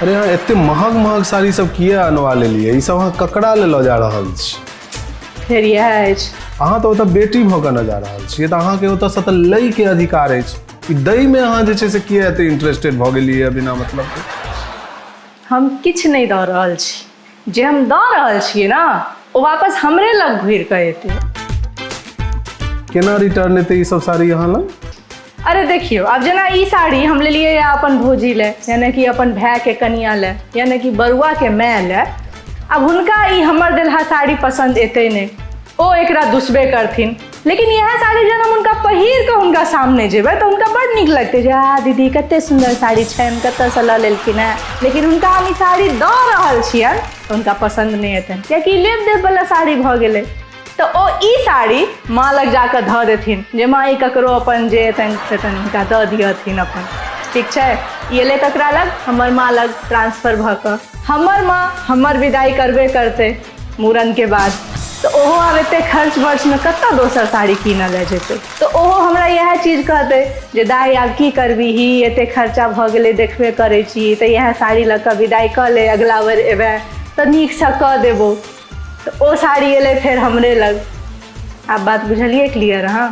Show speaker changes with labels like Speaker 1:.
Speaker 1: अरे अहाँ एते महग महग साड़ी सब किया अनवा लेलियै? ई सब अहाँ ककरा ले लऽ जा रहल छी?
Speaker 2: फेर इएह अछि।
Speaker 1: अहाँ तऽ ओतऽ बेटी भऽ कऽ न जा रहल छियै, तऽ अहाँके ओतऽसँ तऽ लै के अधिकार अछि। ई दै मे अहाँ जे छै से किया एते इंटरेस्टेड भऽ गेलियै बिना मतलब के?
Speaker 2: हम किछु नहि दऽ रहल छी। जे हम दऽ रहल छियै ने, ओ वापस हमरे लग घुरि कऽ एतै।
Speaker 1: केना रिटर्न एतै ई सब साड़ी अहाँ लग?
Speaker 2: अरे देखियौ, आब जेना ई साड़ी हम लेलियै या अपन भौजी लए, यानि कि अपन भायके कनिया लए, यानि कि बरुआके माय लए। आब हुनका ई हमर देलहा साड़ी पसन्द एतै नहि, ओ एकरा दुसबे करथिन। लेकिन इएह साड़ी जहन हम हुनका पहिर कऽ हुनका सामने जेबै तऽ हुनका बड्ड नीक लगतै जे आ दीदी, कते सुन्दर साड़ी छनि, कतऽसँ लऽ लेलखिन हेँ। लेकिन हुनका हम ई साड़ी दऽ रहल छियनि तऽ हुनका पसन्द नहि एतनि, कियाकि लेब देबवला साड़ी भऽ गेलै। तऽ ओ ई साड़ी माँ लग जाकऽ धऽ देथिन जे माँ, ई ककरो अपन जे एतनि तेतनि हुनका दऽ दिहथिन अपन। ठीक छै, ई एलै ककरा लग? हमर माँ लग ट्रांसफर भऽ कऽ। हमर माँ हमर विदाई करबे करतै मूड़नके बाद, तऽ ओहो आब एते खर्च बर्चमे कतऽ दोसर साड़ी कीनऽ लए जेतै? तऽ ओहो हमरा इएह चीज कहतै जे दाइ, आब की करबीही, एते खर्चा भऽ गेलै, देखबे करै छी, तऽ इएह साड़ी लऽ कऽ विदाई कऽ ले, अगिला बेर एबै तऽ नीकसँ कऽ देबौ। तऽ ओ साड़ी एलै फेर हमरे लग। आब बात बुझलियै क्लियर अहाँ?